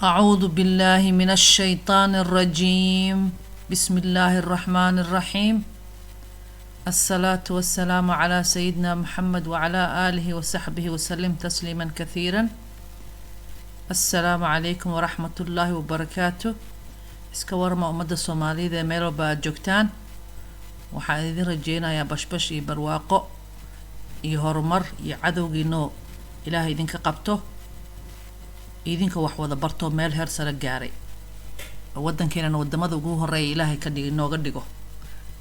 أعوذ بالله من الشيطان الرجيم. بسم الله الرحمن الرحيم. الصلاة والسلام على سيدنا محمد وعلى آله وصحبه وسلم تسليما كثيرا. السلام عليكم ورحمة الله وبركاته. Iska warma ummadda Soomaalida ee meel walba aad joogtaan. Waxaan idin rajeynayaa bashbash iyo barwaaqo iyo horumar iyo cadowgiinoo Ilaahay idinka qabto, idinka wax wada barto, meel heer sare gaaray, waddankeenana wadamada ugu horeeya Ilaahay ka dhig nooga dhigo.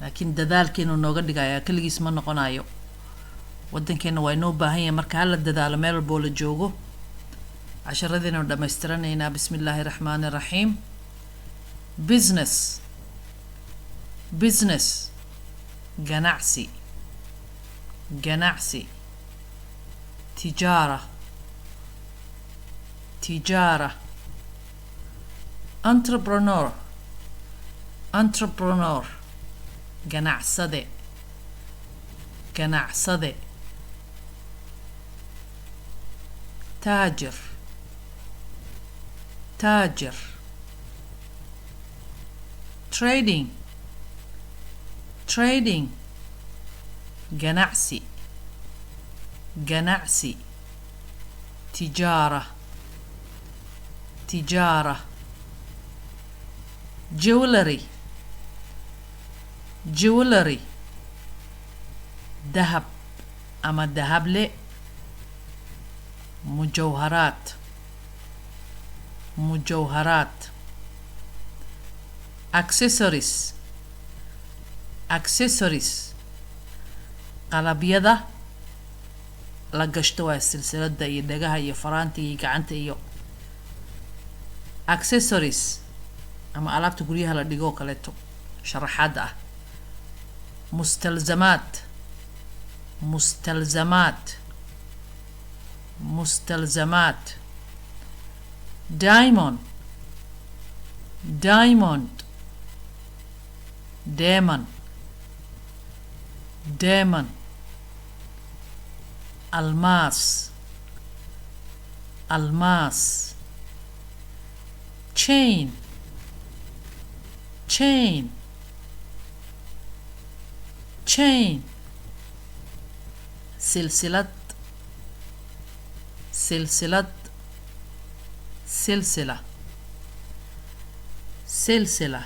Laakiin dadaalkeenu nooga dhigaya, keligiis ma noqonayo. Waddankeena waa inoo baahan yahay, marka hala dadaalo meel walboo la joogo. Casharadiinu dhammaystiranaynaa. Bismi illaahi raxmaani raxiim. Business, business, ganacsi, ganacsi. Tijaara, tijaara. Entrepreneur, entrepreneur, ganacsade, ganacsade. Taajir, taajir. Trading, trading, ganacsi, ganacsi. Tijaara, tijaara. Jewelry, jewelry, dahab ama dahable. Mujawharaat, mujawharaat. Accessories, accessories, qalabyada la gashto, waa silsilada iyo dhagaha iyo faraanta iyo gacanta iyo accessories, ama alaabta guryaha la dhigo oo kaleeto sharaxaadda ah. Mustalzamaat, mustalzamaat, mustalzamaat. Diamond, diamond, dheeman, dheeman. Almaas, almaas. Chain, chain, chain, silsilad, silsilad. Silsila, silsila.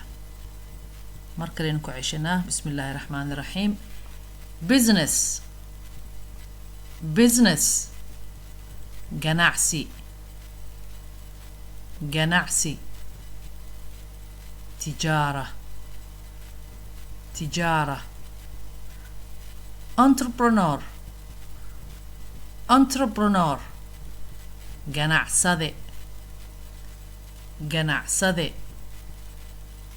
Mar kaleynu ku ceshanaa. Bismi illaahi raxmaani raxiim. Business, business, ganacsi, ganacsi. Tijaara, tijaara. Entrepreneur, entrepreneur, ganacsade, ganacsade.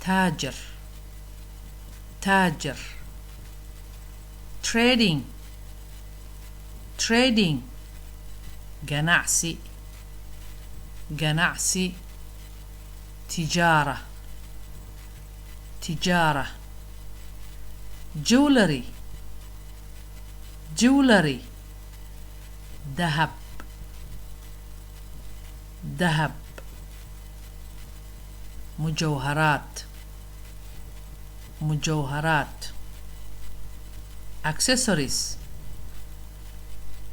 Taajir, taajir. Trading, trading, ganacsi, ganacsi. Tijaara, tijaara. Jewelry, jewelry, dahab, dahab. Mujawharaat, mujawharaat. Accessories,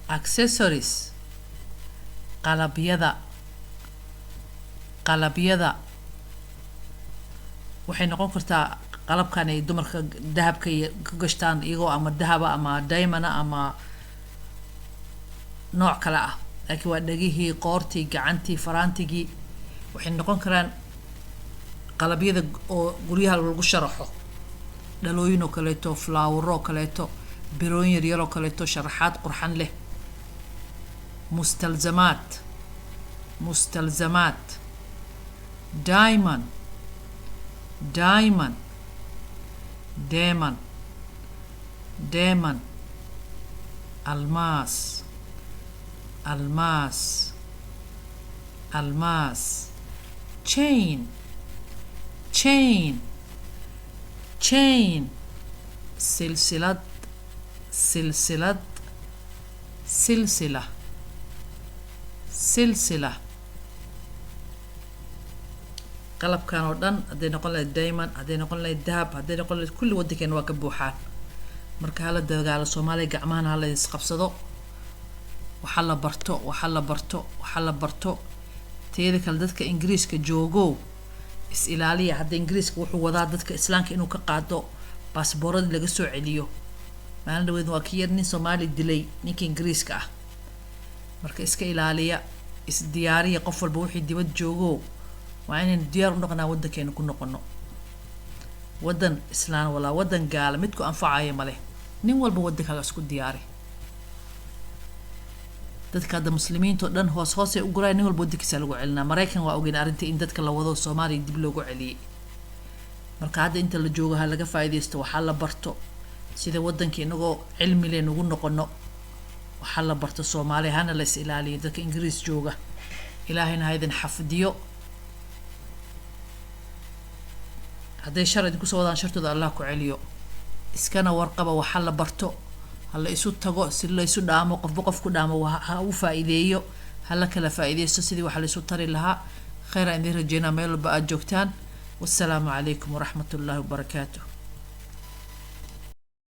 accessories, qalabyada, qalabyada. Waxay noqon kartaa qalabkan ay dumarka dahabka iyo ku gashtaan, iyagoo ama dahaba ama diamond ama nooc kale ah, laakiin waa dhegihii, qoortii, gacantii, faraantigii. Waxay noqon karaan qalabyada oo guryaha lagu sharaxo, dhalooyin oo kaleeto, flower oo kaleeto, birooyin yaryar oo kaleeto, sharaxaad qurxan leh. Mustalzamaat, mustalzamaat. Diamond, diamond, dheeman, dheeman. Almaas, almaas, almaas. Chain, chain, chain, silsilad, silsilad. Silsila, silsila. Qalabkan oo dhan, hadday noqon lahayd diamond, hadday noqon lahayd dahab, hadday noqon lahayd kulli, waddankeena waa ka buuxaan. Marka hala dagaalo Soomaaliya, gacmahana hala isqabsado, waxa la barto, waxa la barto, waxa la barto. Teeda kale, dadka Ingiriiska joogow, is ilaaliya. Hadda Ingiriiska wuxuu wadaa dadka Islaamka inuu ka qaado baasbooradii, laga soo celiyo. Maalin dhaweed waa ki yar nin Soomaali dilay, ninka Ingiriiska ah. Marka iska ilaaliya, is diyaariya. Qof walba wixii dibad joogo waa inaynu diyaar u noqonaa waddankeena ku noqono. Waddan Islaan walaa waddan gaala midku anfacaya male. Nin walba waddankaaga isku diyaari. Dadka hadda Muslimiinta oo dhan hoos hoosay u guraya, nin walba waddankiisa lagu celinaa. Maraykan waa ogeyn arrinta in dadka la wado Soomaaliya dib loogu celiyey. Marka hadda inta la joogo ha laga faa'iidaysto, waxaa la barto sida waddanka inagoo cilmi leh nugu noqono. Waxaa la barto Soomaaliya, hana la is ilaaliyo. Dadka Ingiriis jooga, Ilaahayna ha idin xafdiyo. Hadday shar idinku soo wadaan, shartooda Allah ku celiyo. Iskana warqaba, waxa la barto, ha la isu tago si la isu dhaamo, qofba qof ku dhaamo ha u faa'iideeyo, ha la kala faa'iideysto sidii waxa la isu tari lahaa. Khayr aan idiin rajeynaa meel walba aad joogtaan. Wassalaamu calaykum waraxmat ullaahi wabarakaatuh.